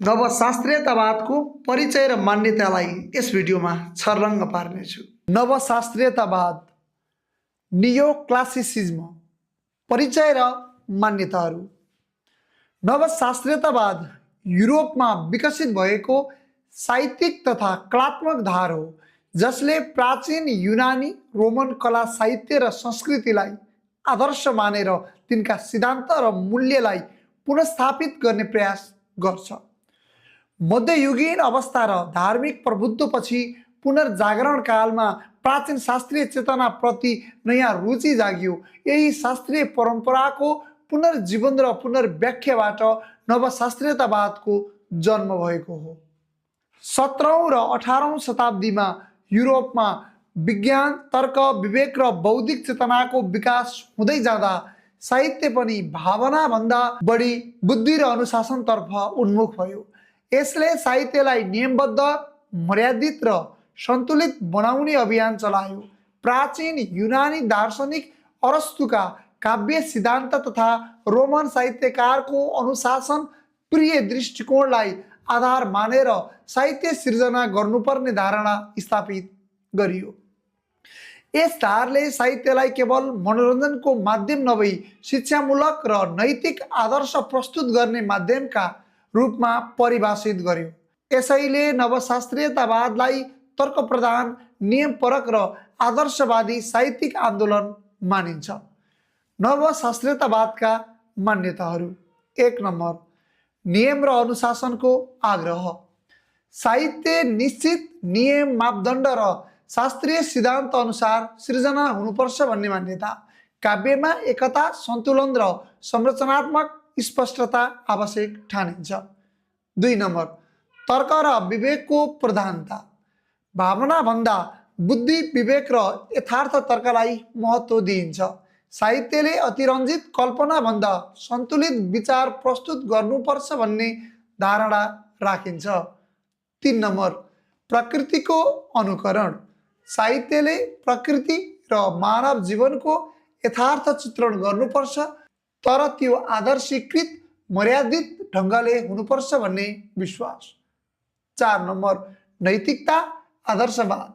नवशास्त्रीयतावादको परिचय र मान्यतालाई यस भिडियोमा छर्लङ्ग पार्नेछु। नवशास्त्रीयतावाद, नियोक्लासिसिज्म, परिचय र मान्यताहरू। नवशास्त्रीयतावाद युरोपमा विकसित भएको साहित्यिक तथा कलात्मक धार हो जसले प्राचीन युनानी रोमन कला साहित्य र संस्कृतिलाई आदर्श मानेर तिनका सिद्धान्त र मूल्यलाई पुनर्स्थापित गर्ने प्रयास गर्छ। मध्ययुगीन अवस्था र धार्मिक प्रभुत्वपछि पुनर्जागरण कालमा प्राचीन शास्त्रीय चेतना प्रति नयाँ रुचि जागियो। यही शास्त्रीय परम्पराको पुनर्जीवन र पुनर्व्याख्याबाट नवशास्त्रीयतावादको जन्म भएको हो। 17औं र 18औं शताब्दीमा युरोपमा विज्ञान, तर्क, विवेक र बौद्धिक चेतनाको विकास हुँदै जाँदा साहित्य पनि भावनाभन्दा बढी बुद्धि र अनुशासनतर्फ उन्मुख भयो। यसले साहित्यलाई नियमबद्ध, मर्यादित र सन्तुलित बनाउने अभियान चलायो। प्राचीन युनानी दार्शनिक अरस्तुका काव्य सिद्धान्त तथा रोमन साहित्यकारको अनुशासन प्रिय दृष्टिकोणलाई आधार मानेर साहित्य सिर्जना गर्नुपर्ने धारणा स्थापित गरियो। यस धारले साहित्यलाई केवल मनोरञ्जनको माध्यम नभई शिक्षामूलक र नैतिक आदर्श प्रस्तुत गर्ने माध्यमका रूपमा परिभाषित गर्यो। यसैले नवशास्त्रीयतावादलाई तर्कप्रधान, नियमपरक र आदर्शवादी साहित्यिक आन्दोलन मानिन्छ। नवशास्त्रीयतावादका मान्यताहरू। 1 नम्बर, नियम र अनुशासनको आग्रह। साहित्य निश्चित नियम, मापदण्ड र शास्त्रीय सिद्धान्त अनुसार सृजना हुनुपर्छ भन्ने मान्यता। काव्यमा एकता, सन्तुलन र संरचनात्मक स्पष्टता आवश्यक ठानिन्छ। 2 नम्बर, तर्क र विवेकको प्रधानता। भावनाभन्दा बुद्धि, विवेक र यथार्थ तर्कलाई महत्त्व दिइन्छ। साहित्यले अतिरञ्जित कल्पनाभन्दा सन्तुलित विचार प्रस्तुत गर्नुपर्छ भन्ने धारणा राखिन्छ। 3 नम्बर, प्रकृतिको अनुकरण। साहित्यले प्रकृति र मानव जीवनको यथार्थ चित्रण गर्नुपर्छ, तर त्यो आदर्शीकृत, मर्यादित ढङ्गले हुनुपर्छ भन्ने विश्वास। 4 नम्बर, नैतिकता, आदर्शवाद।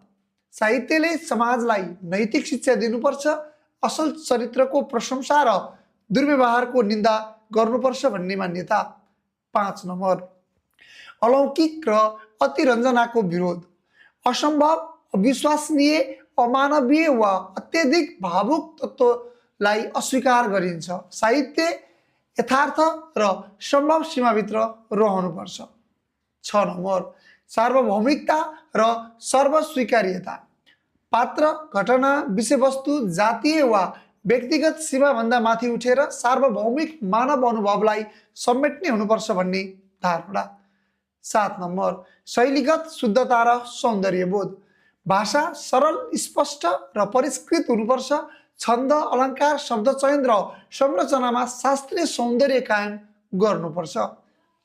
साहित्यले समाजलाई नैतिक शिक्षा दिनुपर्छ, असल चरित्रको प्रशंसा र दुर्व्यवहारको निन्दा गर्नुपर्छ भन्ने मान्यता। 5 नम्बर, अलौकिक र अतिरञ्जनाको विरोध। असम्भव, अविश्वसनीय, अमानवीय वा अत्यधिक भावुक तत्त्वलाई अस्वीकार गरिन्छ। साहित्य यथार्थ र सम्भव सीमाभित्र रहनुपर्छ। 6 नम्बर, सार्वभौमिकता र सर्वस्वीकार्यता। पात्र, घटना, विषयवस्तु जातीय वा व्यक्तिगत सीमाभन्दा माथि उठेर सार्वभौमिक मानव अनुभवलाई समेट्ने हुनुपर्छ भन्ने धारणा। 7 नम्बर, शैलीगत शुद्धता र सौन्दर्यबोध। भाषा सरल, स्पष्ट र परिष्कृत हुनुपर्छ। छन्द, अलङ्कार, शब्दचयन र संरचनामा शास्त्रीय सौन्दर्य कायम गर्नुपर्छ।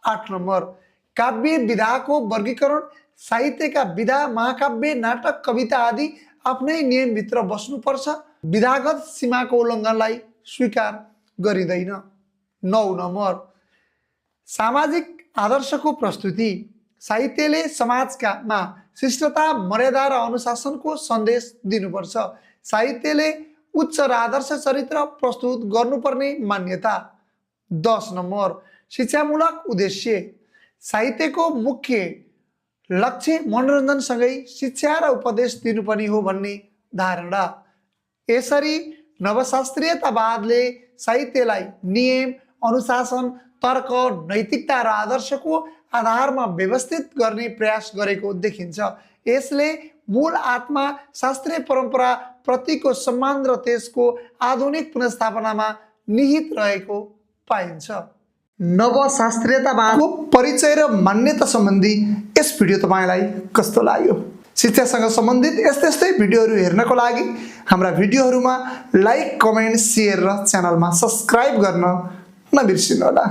8 नम्बर, काव्य विधाको वर्गीकरण। साहित्यका विधा, महाकाव्य, नाटक, कविता आदि आफ्नै नियमभित्र बस्नुपर्छ। विधागत सीमाको उल्लङ्घनलाई स्वीकार गरिँदैन। 9 नम्बर, सामाजिक आदर्शको प्रस्तुति। साहित्यले समाजमा शिष्टता, मर्यादा र अनुशासनको सन्देश दिनुपर्छ। साहित्यले उच्च र आदर्श चरित्र प्रस्तुत गर्नुपर्ने मान्यता। 10 नम्बर, शिक्षामूलक उद्देश्य। साहित्यको मुख्य लक्ष्य मनोरञ्जनसँगै शिक्षा र उपदेश दिनु पनि हो भन्ने धारणा। यसरी नवशास्त्रीयतावादले साहित्यलाई नियम, अनुशासन, तर्क, नैतिकता र आदर्शको आधारमा व्यवस्थित गर्ने प्रयास गरेको देखिन्छ। यसले मूल आत्मा, शास्त्रीय परम्परा प्रतिको सम्मान र त्यसको आधुनिक पुनर्स्थापनामा निहित रहेको पाइन्छ। नवशास्त्रीयतावादको परिचय र मान्यता सम्बन्धी यस भिडियो तपाईँलाई कस्तो लाग्यो? शिक्षासँग सम्बन्धित यस्तै भिडियोहरू हेर्नको लागि हाम्रा भिडियोहरूमा लाइक, कमेन्ट, सेयर र च्यानलमा सब्स्क्राइब गर्न नबिर्सिनुहोला।